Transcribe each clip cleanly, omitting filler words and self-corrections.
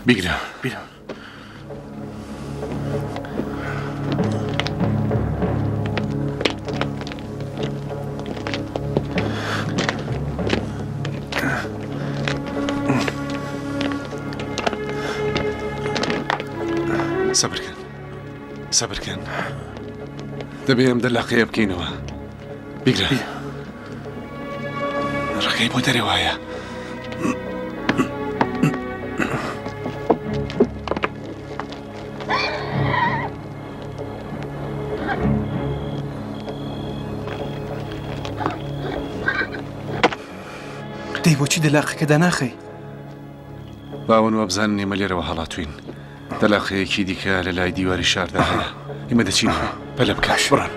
بیگرە. بیرە. سەبرکەن سەبرکەن دەبێ ئەم دەلاقەیە بکەینەوە بیگرە ڕێگەی بۆ دەرێ وایە. دەی بۆچی دەلاقەکە داناخەی؟ باون وابزانن ئێمە لێرەوە هەڵاتوین دەلاقەیەکی دیکە لە لای دیواری شاردا هەیە ئێمە دەچین پەلە بکە بڕان.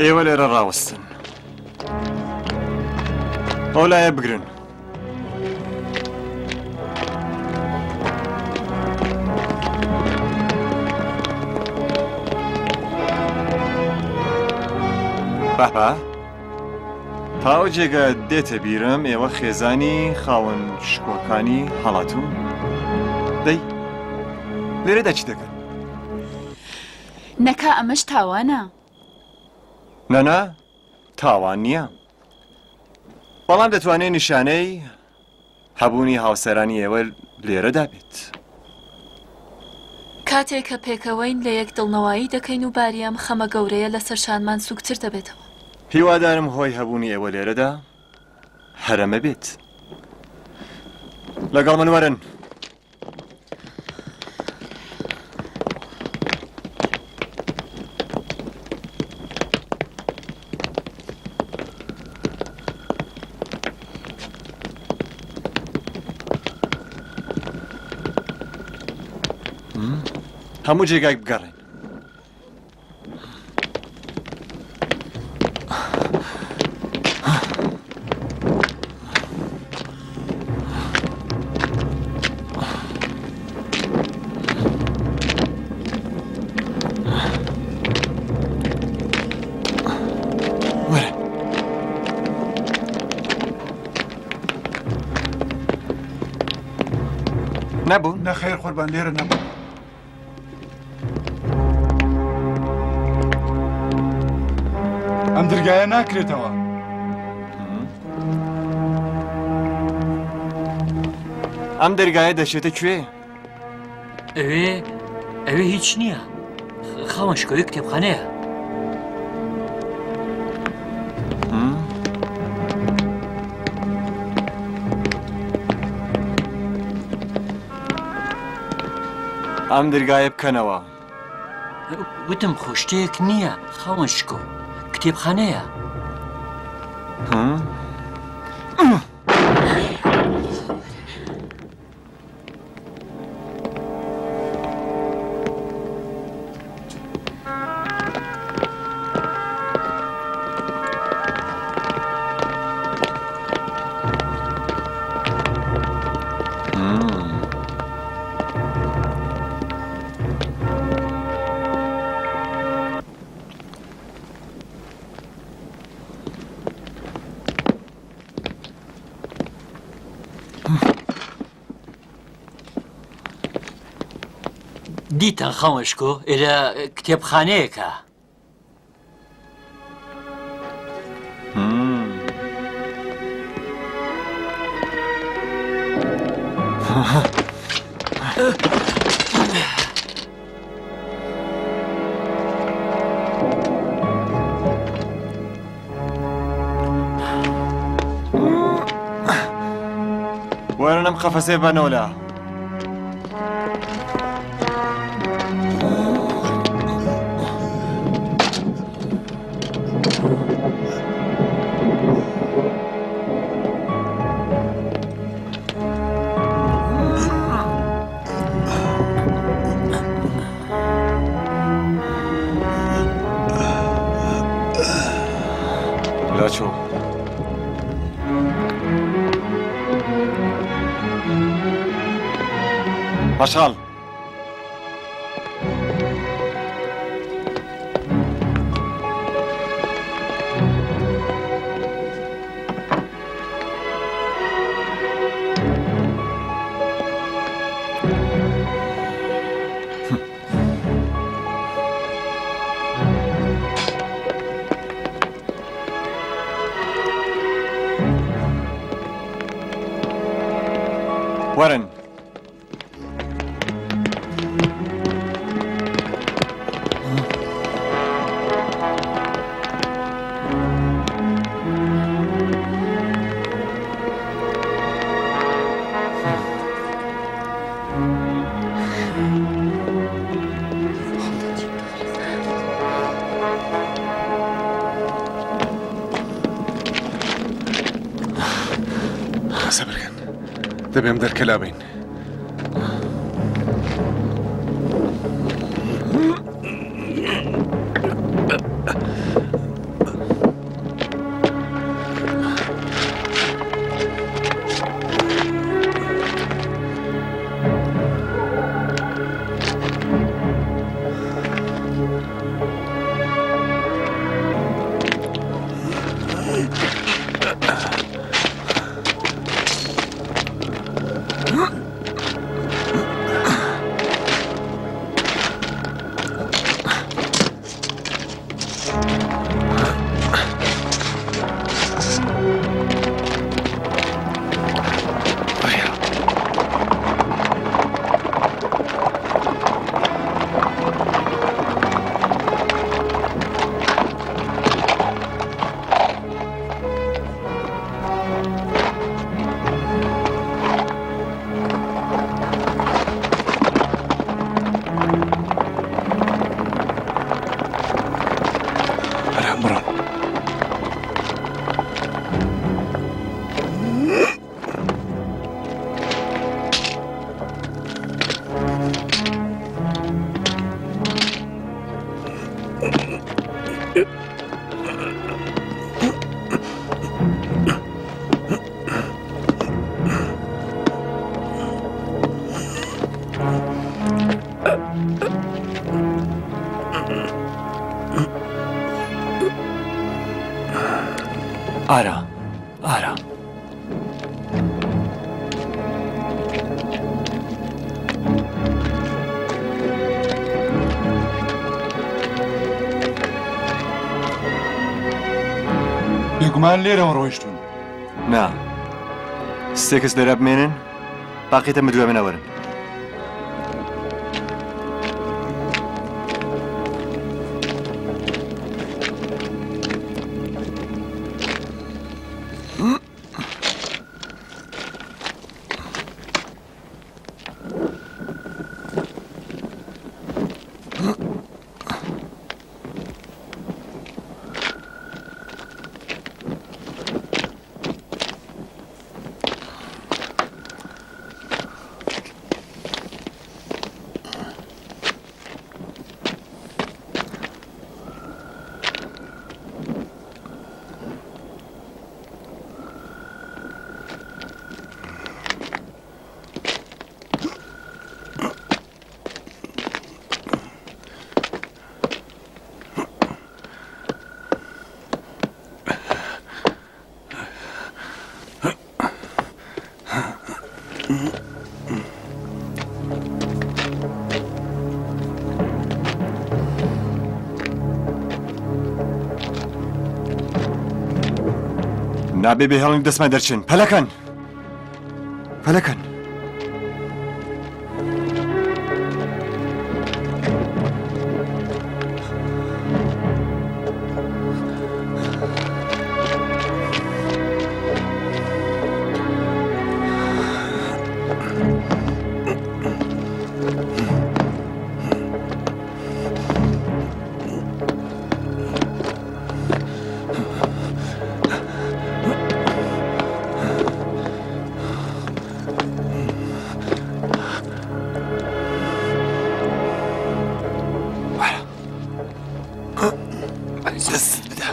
ئێوە لێرە ڕاوەستن ئەو لایە بگرن. بابا تا ئەو جێگە دێتە بیرم ئێوە خێزانی خاوەن شکۆکانی هەڵاتوون دەی لێرەدا چی دەکەن؟ نەکا ئەمەش تاوانە؟ نەنا تاوان نییە بەڵام دەتوانێت نیشانەی هەبوونی هاوسەرانی ئێوە لێرەدا بێت. کاتێ کە پێکەوەین لە یەک دڵنەوایی دەکەین و باری ئەم خەمە گەورەیە لەسەر شانمان سووکتر دەبێتەوە. هیوادارم هۆی هەبوونی ئێوە لێرەدا هەر ئەمە بێت. لەگەڵ من وەرن. هەموو جێگایک بگەڕێن. وەرە. نەبوو؟ نەخێر قوربان لێرە نەبوو. ئەم درگایە ناکرێتەوە. ئەم دەرگایە دەچێتە کوێ؟ ئەوێ ئەوێ هیچ نییە خاوەن شکۆی کتێبخانەیە. ئەم درگایە بکەنەوە. وتم خۆ شتێک نییە خاوەن شکۆ کتێبخانەیە. دیتان خاوەن شکۆ ئێرە کتێبخانەیەکە. وەرن ئەم قەفەسەیە بەنەوە لا. لاچۆ. مەشخەڵ. وەرن. سەبرکەن دەبێم دەرکە لابین. بڕۆن. ئارا ئارا بێگومان لێرەوە ڕۆیشتون نا سێ کەس لێرە بمێنن باقیتە مدوێ منە وەرن. نابێ بێهێڵین دەستمان دەرچن پەلەکەن پەلەکەن. دەستت بدە.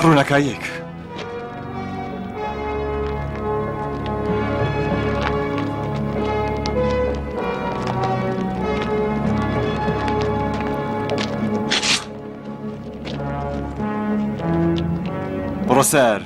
ڕوونەکاییەک. بڕۆ سەر.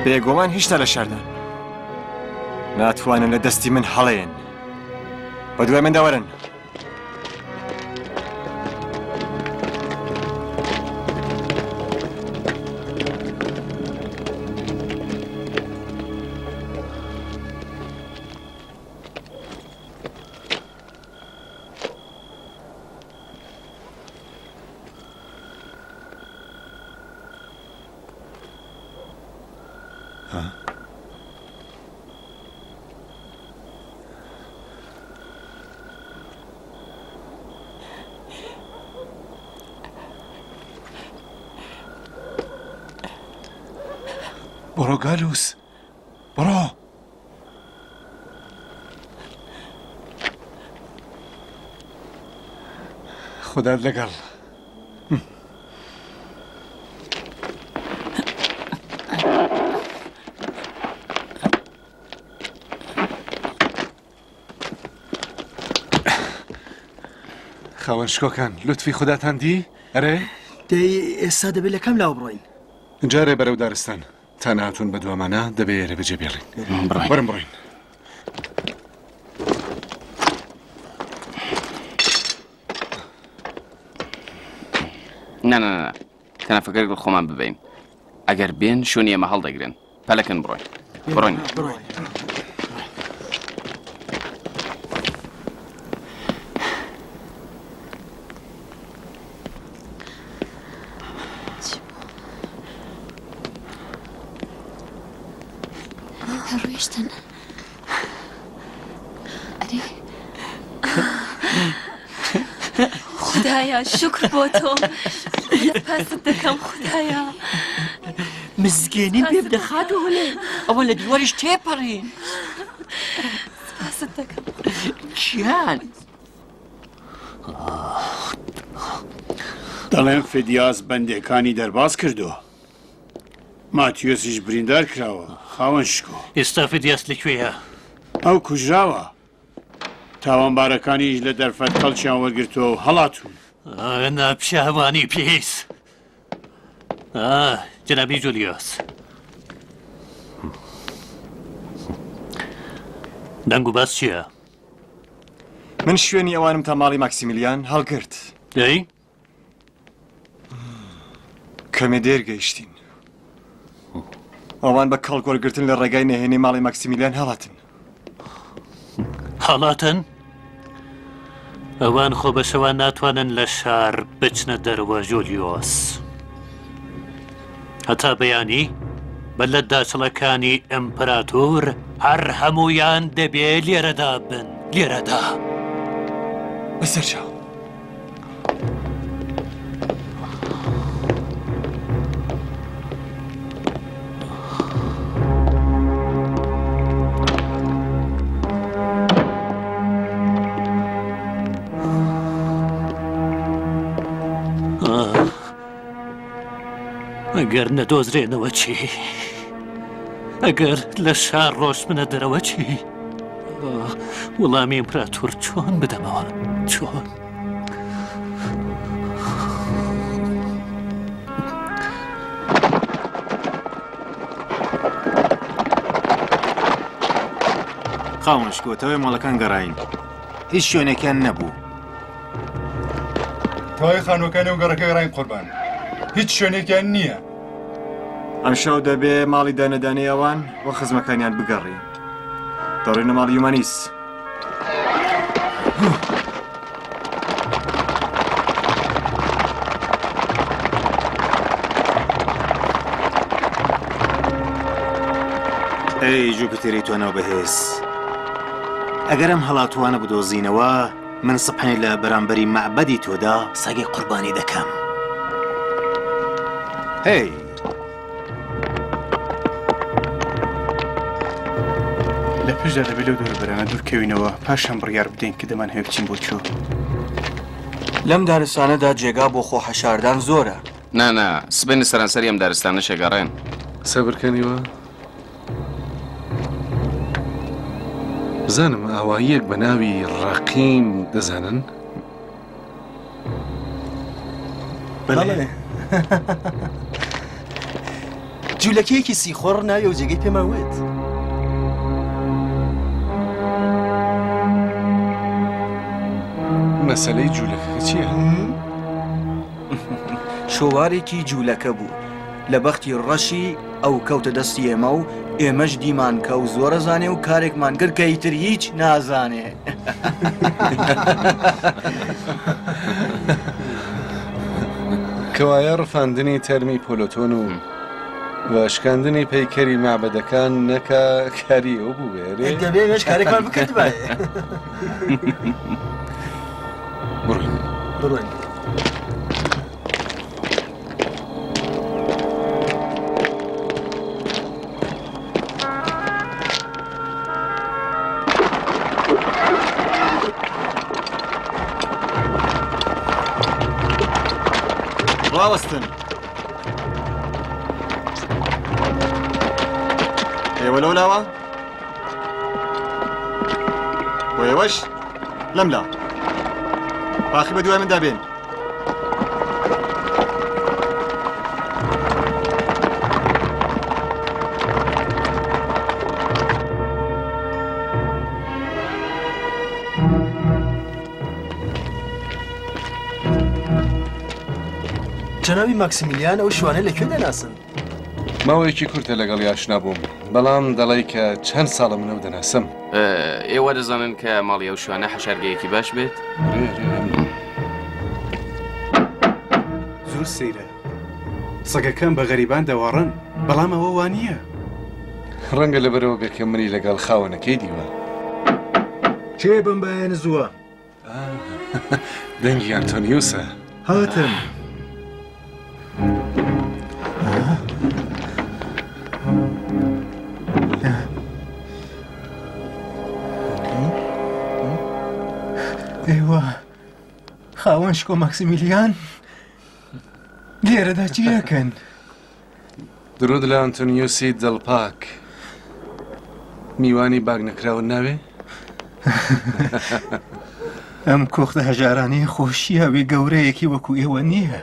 بێگومان هیشتا لە شاردان. ناتوانن لە دەستی من هەڵێن. بە دوای مندا وەرن. بڕۆ گالوس بڕۆ خودات لەگەڵ. خاوەن شکۆکان لوتفی خوداتان دی ئەرێ دەی ئێستا دەبێت لە کام لاوە بڕۆین جارێ بەرەو دارستان تا ناتون بە دوامانە دەبێ ئێرە بەجێ بێڵین وەرن بڕۆین. نا نا نا تەنەفەکە لەگەڵ خۆمان ببەین ئەگەر بێن شوێنی ئێمە هەڵدەگرن پەلەکەن بڕۆین بڕۆین ڕۆیشتن ئەرێ خدایە شکر بۆ تۆ پاست دەکەم خدایە مزگێنیم پێ بدە خاتوو هولێ ئەوە لە دیواریش تێپەڕین سپاست دەکەم کیان دەڵێن فدیاس بەندێکانی دەرباز کردووە. ماتیۆسیش بریندار کراوە خاوەن شکۆ. ئێستا فدیاس لە کوێیە؟ ئەو کوژراوە. تاوانبارەکانیش لە دەرفەت کەڵکیان وەرگرتووە و هەڵاتوون. ئا ناپیاوانی پیس. ئا جەنابی جولیۆس. دەنگ و باس چییە؟ من شوێنی ئەوانم تا ماڵی ماکسیمیلیان هەڵگرت. دەی؟ کەمێ دێر گەیشتین. ئەوان بە کەڵک وەرگرتن لە ڕێگای نهێنی ماڵی ماکسیمیلیان هەڵاتن. هەڵاتن؟ ئەوان خۆ بە شەوان ناتوانن لە شار بچنە دەرەوە ژۆلیۆس. هەتا بەیانی بە لە داچڵەکانی ئیمپراتور هەر هەموویان دەبێ لێرەدا بن لێرەدا. بەسەرچاو. ئەگەر نەدۆزرێنەوە چی؟ ئەگەر لە شار ڕۆشتبنە دەرەوە چی؟ وەڵامی ئیمپراتۆر چۆن بدەمەوە؟ چۆن؟ خاوەن شکۆ تەوای ماڵەکان گەڕاین هیچ شوێنێکیان نەبوو. تەواوی خانووەکانی ئەو گەڕەکە گەڕاین قوربان هیچ شوێنێکیان نییە. ئەمشەو دەبێ ماڵی دانەدانەی ئەوان و خزمەکانیان بگەڕێین. دەڕۆینە ماڵی یومانیس. ئەی جوپیتەری توانا و بەهێز، ئەگەر ئەم هەڵاتووانە بدۆزینەوە، من سبحەنێ لە بەرامبەری مەعبەدی تۆدا سەگێک قوربانی دەکەم. هەی! لە پشدا دەبێت لەو دەوروبەرانە دوورکەوینەوە، پاشان بڕیار بدەین کە دەمانهەوێت بچین بۆ کوێ. لەم دارستانەدا جێگا بۆ خۆ حەشاردان زۆرە. نا نا، سبەینێ سەرانسەری ئەم دارستانەش ئەگەڕێن. سەبر کەن ئیوە. بزانم ئاواییەک بە ناوی ڕەقیم دەزانن؟ بەڵێ. جوولەکەیەکی سیخۆڕ ناوی ئەو جێگەی پێمان وت. مەسەلەی جوولەکەکە چییە؟ شۆوارێکی جوولەکە بوو. لە بەختی ڕەشی ئەو کەوتە دەستی ئێمە و ئێمەش دیمان کە ئەو زۆر ئەزانێ و کارێکمان کرد کە ئیتر هیچ نازانێ. کەوایە ڕفاندنی تەرمی پۆلۆتۆن و و شکاندنی پەیکەری مەعبەدەکان نەکا کاری ئەو بووبێ ئەرێ؟ دەبێ ئێمەش کارێکمان بکردبایە. بڕۆین. بڕۆین. ڕاوەستن ئێوە لەو لاوە بۆ ئێوەش لەملا باخی بە دوای مندا بێن جەنابی ماکسیمیلیان ئەو شوانە لە کوێ دەناسن؟ ماوەیەکی کورتە لەگەڵی ئاشنا بووم، بەڵام دەڵێی کە چەند ساڵە من ئەو دەناسم. ئێوە دەزانن کە ماڵی ئەو شوانە حەشارگەیەکی باش بێت؟ زۆر سەیرە. سەگەکان بە غەریبان دەواڕن، بەڵام ئەوە وا نییە. ڕەنگە لەبەرئەوە بێ کە منی لەگەڵ خاوەنەکەی دیوە. کێ بەم بایەنە زووە؟ دەنگی ئەنتۆنیوسە. هاتم. ئێوە خاوەن شکۆ ماکسیمیلیان لێرەدا چی ئەکەن؟ درود لە ئەنتۆنیوسی دڵپاک. میوانی باگ نەکراوت ناوێ؟ ئەم کۆختە هەژارانەیە خۆشیاوی گەورەیەکی وەکو ئێوە نییە.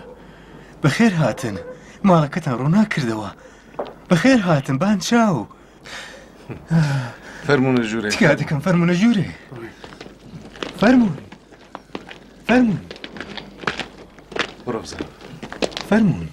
بەخێر هاتن، ماڵەکەتان ڕووناک کردەوە. بەخێر هاتن بان چاو. فەرموونە ژوورێ. تکا دەکەم فەرموونە ژوورێ. فەرموون. فەرموون. بڕۆ بزانە. فەرموون.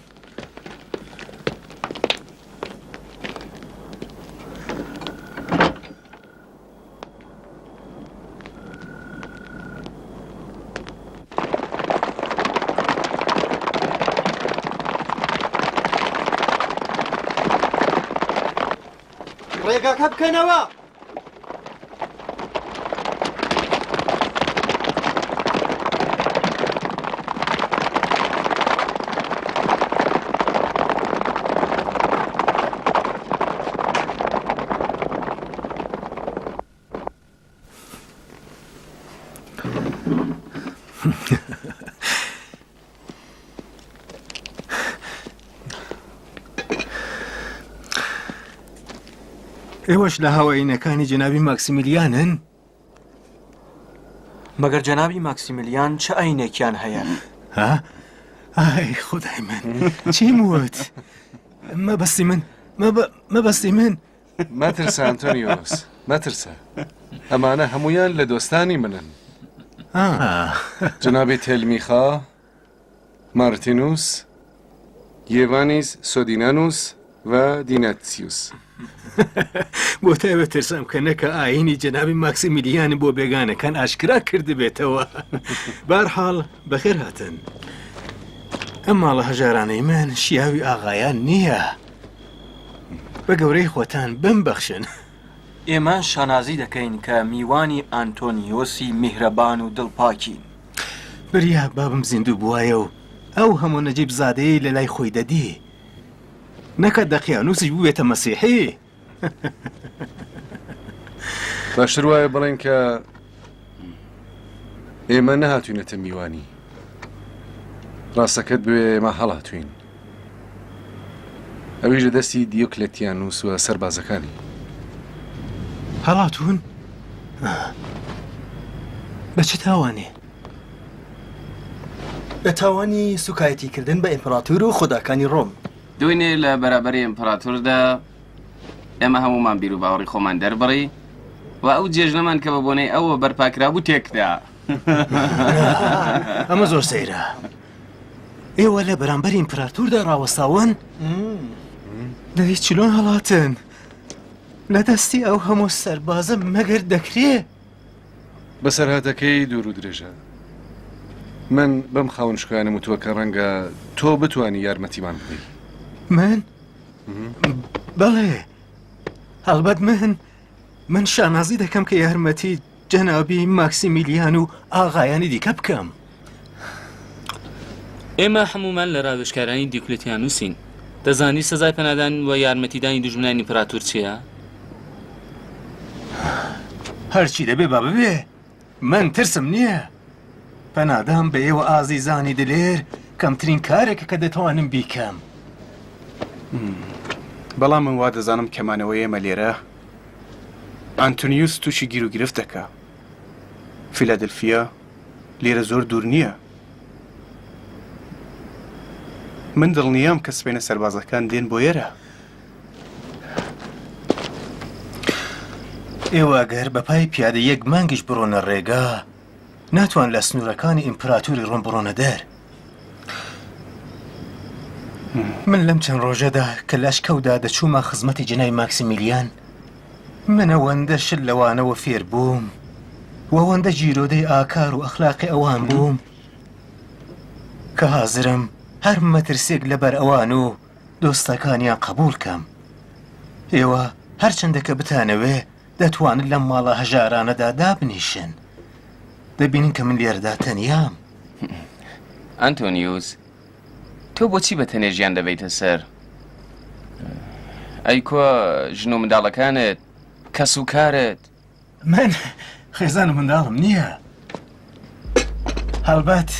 ڕێگاکە بکەنەوە. ئێوەش لە هاوئاینەکانی جەنابی ماکسیمیلیانن؟ مەگەر جەنابی ماکسیمیلیان چ ئاینێکیان هەیە؟ ها؟ ئای خودای من چیم وت؟ مەبەستی من مەبەستی من مەترسە ئەنتۆنیۆس مەترسە ئەمانە هەمویان لە دۆستانی منن جەنابی تێلمیخا مارتینوس یێڤانیس سۆدینانوس و دیناتسیوس. بۆ تایبەت ترسام کە نەکا ئایینی جەنابی ماکسیمیلیانم بۆ بێگانەکان ئاشکرا کردبێتەوە. بەهەرحاڵ بەخێر هاتن. ئەم ماڵە هەژارانەی من شیاوی ئاغایان نییە. بە گەورەی خۆتان بمبەخشن. ئێمە شانازی دەکەین کە میوانی ئانتۆنیۆسی میهرەبان و دڵپاکین. بریا بابم زیندوو بوایە و ئەو هەموو نەجیب زادەیەی لە لای خۆی دەدی، نەکا دەقیانووسیش بووبێتە مەسیحی. باشتر وایە بڵێین کە ئێمە نەهاتووینەتە میوانی. ڕاستەکەت بوێ ئێمە هەڵاتووین. ئەویش لە دەستی دیۆکلێتیانوس و سەربازەکانی. هەڵاتوون؟ بە چ تاوانێ؟ بە تاوانی سوکایەتیکردن بە ئیمپراتور و خوداکانی ڕۆم. دوێنێ لە بەرابەری ئیمپراتۆردا ئێمە هەموومان بیر و باوەڕی خۆمان دەربڕی و ئەو جێژنەمان کە بە بۆنەی ئەوە بەرپاکرابوو تێکدا. ئەمە زۆر سەیرە. ئێوە لە بەرامبەر ئیمپراتوردا ڕاوەستاون؟ دەی چلۆن هەڵاتن؟ لە دەستی ئەو هەموو سەربازە مەگەر دەکرێ؟ بەسەرهاتەکەی دوور و درێژە. من بەم خاوەن شکۆیانەم وتووە کە ڕەنگە تۆ بتوانی یارمەتیمان بدەی. من؟ بەڵێ هەڵبەت من من شانازی دەکەم کە یارمەتی جەنابی ماکسیمیلیان و ئاغایانی دیکە بکەم. ئێمە هەموومان لە راوێژکارانی دیوکلتیانوسین. دەزانی سزای پەنادان و یارمەتیدانی دوژمنانی ئیمپراتور چییە؟ هەرچی دەبێ با ببێ من ترسم نییە. پەنادان بە ئێوە ئازیزانی دلێر کەمترین کارێکە کە دەتوانم بیکەم. بەڵام من وا دەزانم کە مانەوەی ئێمە لێرە ئانتونیوس تووشی گیروگرفت دەکا. فیلادلفیا لێرە زۆر دوور نییە. من دڵنیام کە سبەینە سەربازەکان دێن بۆ ئێرە. ئێوە گەر بە پای پیادە یەک مانگیش بڕۆنە ڕێگا، ناتوان لە سنوورەکانی ئیمپراتوری ڕۆم بڕۆنە دەر. من لەم چەند ڕۆژەدا کە لە ئەشکەوتدا دەچوومە خزمەتی جەنابی ماکسیمیلیان، من ئەوەندە شت لەوانەوە فێر بووم و ئەوەندە گیرۆدەی ئاکار و ئەخلاقی ئەوان بووم کە حازرم هەر مەترسییەک لەبەر ئەوان و دۆستەکانیان قەبووڵ کەم. ئێوە هەرچەندە کە بتانەوێ دەتوانن لەم ماڵە هەژارانەدا دابنیشن. دەبینن کە من لێرەدا تەنیام. ئەنتۆنیوس، تۆ بۆچی بە تەنێ ژیان دەبەیتە سەر؟ ئەی کوا ژن و منداڵەکانت، کەس و کارت؟ من خێزان و منداڵم نییە. هەڵبەت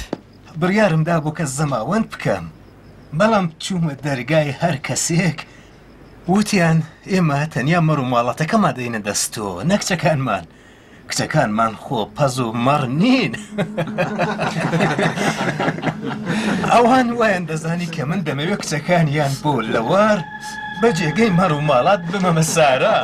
بڕیارم دابوو کە زەماوەند بکەم، بەڵام چوومە دەرگای هەر کەسێک وتیان ئێمە تەنیا مەڕ و ماڵاتەکەمان دەینە دەست تۆ نەک کچەکانمان. کچەکانمان خۆ پەز و مەڕ نین. ئەوان وایان دەزانی کە من دەمەوێت کچەکانیان بۆ لەوەر بە جێگەی مەڕ و ماڵات بمەمە سارا.